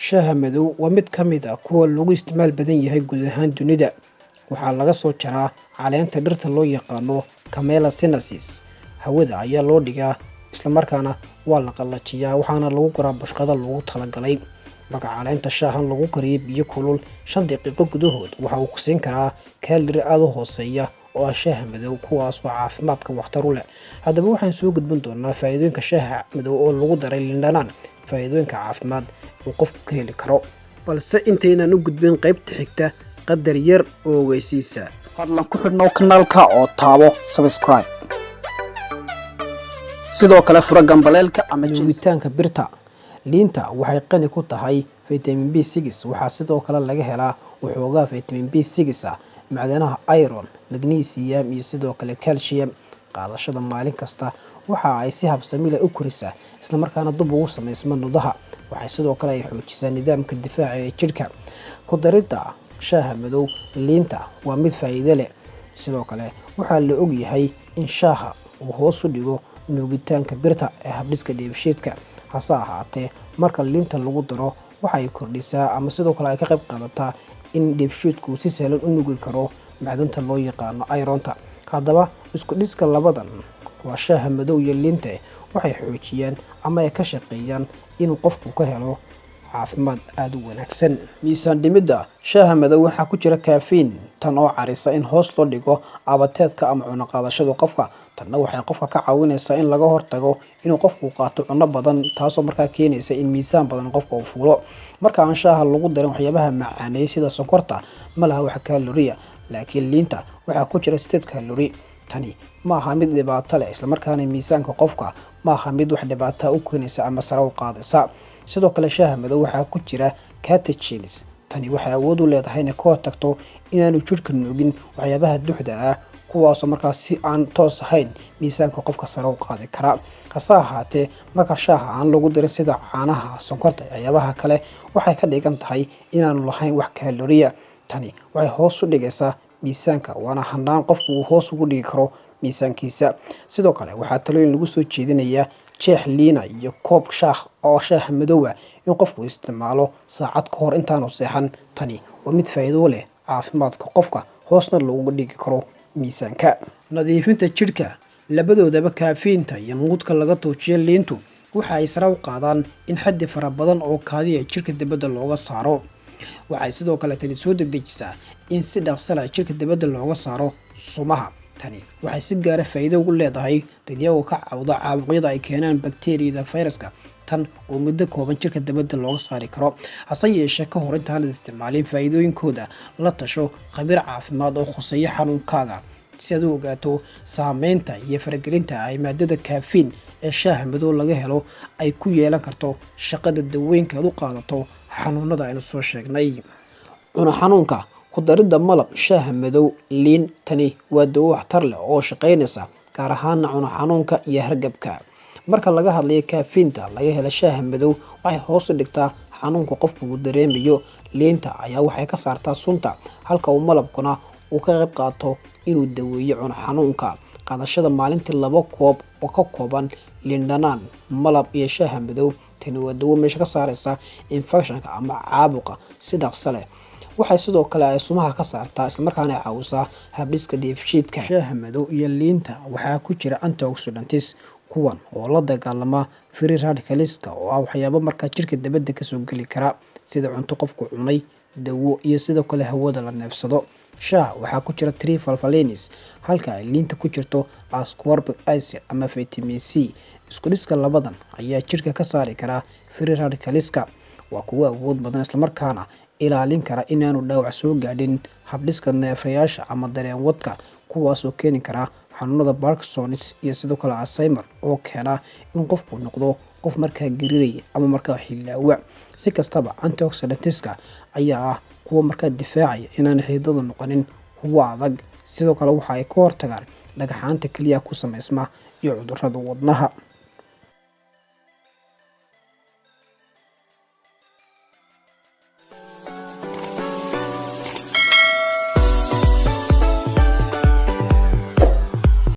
Shaaha madow waa mid ka mid ah kuwa loogu isticmaal badan yahay guud ahaan dunida. Waxaa laga soo jaraa caleenta dhirta loo yaqaano Camellia sinensis. Hawada ayaa loo dhigaa, islamarkaana waa la qalajiyaa, waxaana lagu guraa bushqado loogu talagalay. Marka caleenta shaahan lagu kariyo biyo kulul 5 daqiiqo gudahood, waxa uu ku siin karaa kaalori aad u hooseeya oo ah shaaha madow, kuwaas oo caafimaadka waxtar u leh. Haddaba waxaan soo gudbin doonaa faa'iidooyinka shaaha madow oo lagu daray liin dhanaan, faa'iidooyinka caafimaad uu qofku ka heli karo. Balse intaynaan u gudbin qaybta xigta, qadar yar oo ogeysiisa. Fadlan ku xidhnow kanaalka oo taabo subscribe, sidoo kale fura gambaleelka ama Nuugitaanka birta. Liinta waxay qani ku tahay vitamin B6. Waxaa sidoo kale laga helaa waxoogaa vitamin B6 ah, macdanaha iron, magnesium iyo sidoo kale calcium. Qaadashada maalin kasta waxa ay si habsami leh u korisaa islamarkaana dib ugu samaysma nudaha. Waxay sidoo kale ay xoojisaa nidaamka difaaca ee jidhka. Ku daridda shaaha madow liinta waa mid faa'iido leh. Sidoo kale waxaa la og yahay in shaaha uu hoos u dhigo nuugitaanka birta ee habdhiska dheefshiidka. Hase ahaatee, marka liinta lagu daro, waxa ay kordhisaa ama sidoo kale ay ka qayb qaadataa in dheefshiidku si sahlan u nuugi karo macdanta loo yaqaano ironta. Haddaba isku dhiska labadan, waa shaaha madow iyo liinta, waxay xoojiyaan ama ay ka shaqeeyaan inuu qofku ka helo caafimaad aada u wanaagsan. Miisaan dhimidda. Shaaha madow waxaa ku jira caffeine, tan oo carisa in hoos loo dhigo appetite-ka ama cuno qaadashada qofka. Tanna waxay qofka ka caawinaysaa in laga hortago inuu qofku qaato cuno badan, taasoo markaa keenaysa in miisaan badan qofka uu fuulo. Marka aan shaaha lagu darin waxyaabaha macaaneeya sida sonkorta, ma laha wax kaaloriya, laakiin liinta waxaa ku jira 8 kaalori. Tani ma aha mid dhibaato leh, islamarkaana miisaanka qofka ma aha mid wax dhibaataa u keenaysa ama sare u qaadaysa. Sidoo kale shaaha madow waxaa ku jira catechins. Tani waxay awood u leedahay inay ka hortagto inaanu jidhka nuugin waxyaabaha duxda ah, kuwaasoo markaas si aan toos ahayn miisaanka qofka sare u qaadi kara. Hase ahaatee, marka shaaha aan lagu darin sida caanaha, sonkorta, waxyaabaha kale, waxay ka dhigan tahay inaanu lahayn wax kaaloriya. Tani waxay hoos u dhigaysaa miisaanka, waana hanaan qofku uu hoos ugu dhigi karo miisaankiisa. Sidoo kale waxaa talooyin lagu soo jeedinayaa jeex liina iyo koob shaah oo shaaha madow ah in qofku isticmaalo saacad ka hor intaanu seexan. Tani waa mid faa'iido leh caafimaadka qofka, hoosna loogu dhigi karo miisaanka. Nadiifinta jidhka. Labadoodaba kaafiinta iyo nuudka laga tuujiyo liintu waxa ay sare u qaadaan in xaddi fara badan oo kaadiya jidhka dibadda looga saaro. Waxay sidoo kale tani soo degdejisaa in si dhaqso leh jidhka dibadda looga saaro sumaha. Tani waxay si gaara faa'iido ugu leedahay dadyagoo ka cawda caabuqyada ay keenaan bakteeriyada, fayraska, tan oo muddo kooban jirka dibadda looga saari karo. Hase yeeshee, ka hor intaanad isticmaalin faa'iidooyinkooda, la tasho khabiir caafimaad oo khuseeyo xanuunkaaga si aad u ogaato saameynta iyo faragelinta ay maadada caffeine ee shaaha madow laga helo ay ku yeelan karto shaqada daweynka aad u qaadato xanuunada aynu soo sheegnay. Cuno xanuunka. Ku daridda malab shaaha madow liin, tani waa dawo waxtar leh oo shaqaynaysa, gaar ahaana cuno xanuunka iyo hargabka. Marka laga hadlayo kaafiinta laga helo shaaha madow, waxay hoos u dhigtaa xanuunka qofku uu dareemayo. Liinta ayaa waxay ka saartaa sunta, halka uu malabkuna uu ka qayb qaato inuu daweeyo cuno xanuunka. Qaadashada maalintii 2 koob oo ka kooban liin dhanaan, malab iyo shaaha madow, tani waa dawo meesha ka saaraysa infectionka ama caabuqa si dhaqso leh. Waxay sidoo kale ay sumaha ka saartaa, islamarkaana ay caawisaa habdhiska dheefshiidka. Shaaha madow iyo liinta waxaa ku jira antioxidants, kuwan oo la dagaalama free radicalska, oo ah waxyaabo markaa jirka dibadda kasoo geli kara, sida cunto qofku cunay, dawo iyo sidoo kale hawada la neefsado. Shaaha waxaa ku jira trifalfalines, halka ay liinta ku jirto ascorbic acid ama vitamin C. Isku dhiska labadan ayaa jirka ka saari karaa free radicalska. Waa kuwo awood badan, islamarkaana ilaalin kara inaanu dhaawac soo gaadhin habdhiska neerfayaasha ama dareenwadka, kuwaasoo keeni kara xanuunada Parkinsons iyo sidoo kale Alzheimer, oo keena in qofku noqdo qof markaa gariiraya ama markaa xilaawa. Si kastaba, antioxidantska ayaa ah kuwa markaa difaacaya inaan xididdadu noqonin kuwo adag. Sidoo kale waxa ay ka hortagaan dhagaxaanta keliya ku samaysma iyo cudurrada wadnaha.